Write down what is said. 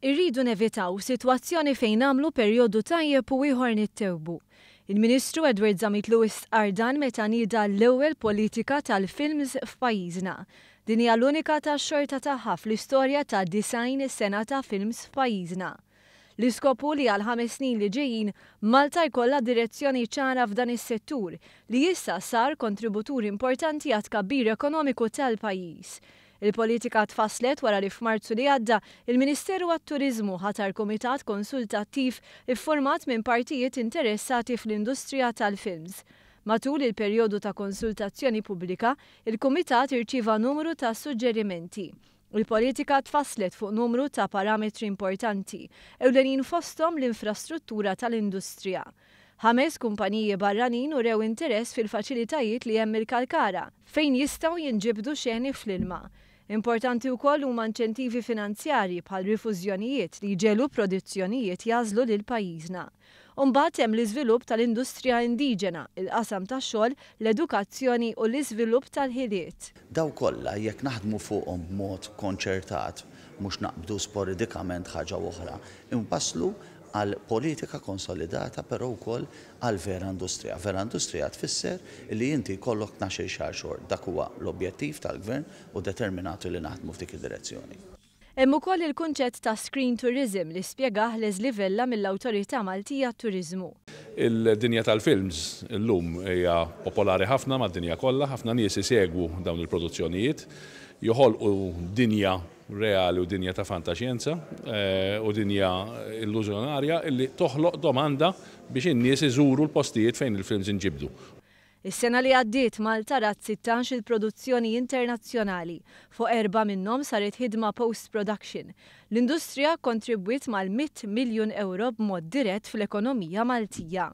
Irridu nevitaw sitwazzjoni fejn nagħmlu perjodu tajjeb u ieħor nittewbu. Il-Ministru Edward Zammit Lewis stqarr dan meta nieda l-ewwel politika tal-films f'pajjiżna. Din hija l-unika tax-xorta tagħha fl-istorja ta' 90 sena ta' films f'pajjiżna. L-iskop hu li għal 5 snin li ġejjin Malta jkollha direzzjoni ċara f'dan is-settur li issa sar kontributur importanti għat-tkabbir ekonomiku tal-pajjiż. Il-politika tfasslet wara li f'Marzu li għadda il-Ministeru għat-Turiżmu ħatar kumitat konsultattiv iffurmat minn partijiet interessati fl-industrija tal-films. Matul il-perjodu ta' konsultazzjoni pubblika, il-kumitat irċieva numru ta' suġġerimenti. Il-politika tfasslet fuq numru ta' parametri importanti, ewlenin fosthom l-infrastruttura tal-industrija. 5 kumpaniji barranin urew interess fil-faċilitajiet li hemm il-Kalkara, fejn jistgħu jinġibdu xeni fl-ilma. Importanti wkoll huma inċentivi finanzjarji bħal rifużjonijiet li jġegħlu produzzjonijiet jagħżlu lil pajjiżna. U mbagħad hemm l-iżvilupp tal-industrija indiġena, il-qasam tax-xogħol, l-edukazzjoni u l-iżvilupp tal-ħiliet. Daw kollha jekk naħdmu fuqhom b'mod konċertat, mhux naqbdu sporadikament ħaġa oħra, inwasslu għal politika konsolidata però wkoll għal vera industrija. Vera industrija tfisser li inti jkollok 12 xahar xogħol. Dak huwa l-objettiv tal-gvern u determinatu li naħdmu f'dik id-direzzjoni. Hemm ukoll il-kunċett ta' screen tourism li spjegah Leslie Vella mill-Awtorità Maltija Turiżmu. Il-dinja tal-films illum hija popolari ħafna mad-dinja kollha, ħafna nies isegwu dawn il-produzzjonijiet, joħolqu dinja reali u dinja ta' fantaxjenza u dinja illużjonarja illi toħloq domanda biex in-nies iżuru l-postijiet fejn il-films inġibdu. Is-sena li għaddiet Malta rat 16 il-produzzjoni internazzjonali, fuq 4 minnhom saret ħidma post-production. L-industrija kontribwiet mal-100 miljun euro b'mod dirett fl-ekonomija Maltija.